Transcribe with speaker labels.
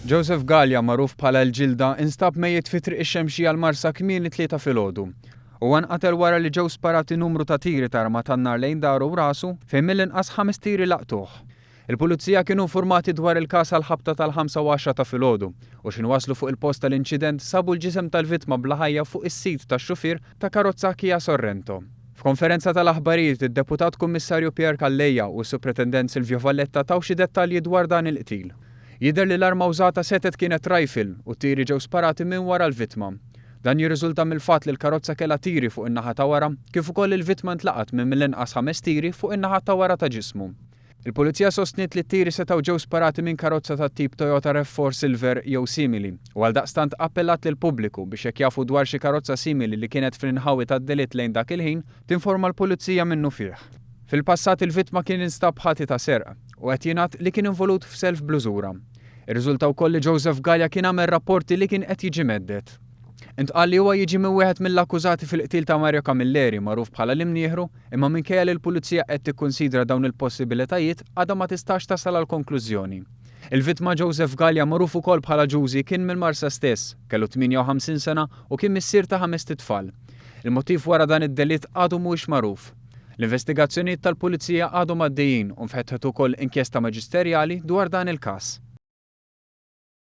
Speaker 1: Joseph Galea magħruf bħala l-Ġilda instab mejjet fi Triq ix-Xemxija l-Marsa kmieni t-Tlieta filgħodu. Huwa nqatel wara li ġew sparati numru ta' tiri ta' arma tan-nar lejn daru u rasu fejn mill-inqas ħames tiri laqtuh. Il-Pulizija kienu infurmati dwar il-każ għall-ħabta tal-ħamsa u għaxra ta' filgħodu u x'ħin waslu fuq il-post tal-inċident sabu l-ġisem tal-vittma bla ħajja fuq is-sit tax-xufier ta' karozza Kia Sorrento. F'konferenza tal-aħbarijiet, id-Deputat Kummissarju Pierre Calleja u s-Supretendent Silvio Valletta taw xi dettalji dwar dan il-qtil. Jidher li l-arma użata setgħet kienet rifle u t-tiri ġew sparati minn wara l-vittma. Dan jirriżulta mill-fatt li l-karozza kellha tiri fuq in-naħa ta' wara, kif ukoll li l-vittma ntlaqat minn mill-inqas ħames tiri fuq in-naħa ta' wara ta' ġismu. Il-Pulizija sostniet li t-tiri setgħu ġew sparati minn karozza tat-tip Toyota RAV4 Silver jew simili u għaldaqstant appellat lill-pubbliku biex jekk jafu dwar xi karozza simili li kienet fl-inħawi tad-delitt lejn dak il-ħin, tinforma l-Pulizija minnufih. Fil-passat il-vittma kien instab ħati ta' serq u qed jingħad li kien involut f'self bl-użura. Irriżulta wkoll li Joseph Galea kien għamel rapporti li kien qed jiġi mhedded. Intqal li huwa jiġi minn wieħed mill-akkużati fil-qtil ta' Mario Camilleri magħruf bħala l-Imnieħru Imma minkejja li l-Pulizija qed tikkunsidra dawn il-possibilitajiet, għadha ma tistax tasal għal konklużjoni. Il-vittma Joseph Galea magħruf ukoll bħala Ġużi kien mill-Marsa stess, kellu 58 sena u kien missier ta' ħamest itfal. Il-motiv wara dan id-delitt għadu mhuwiex magħruf. L-investigazzjonijiet tal-Pulizija għadhom għaddejjin u nfetħet ukoll inkjesta maġisterjali dwar dan il-każ.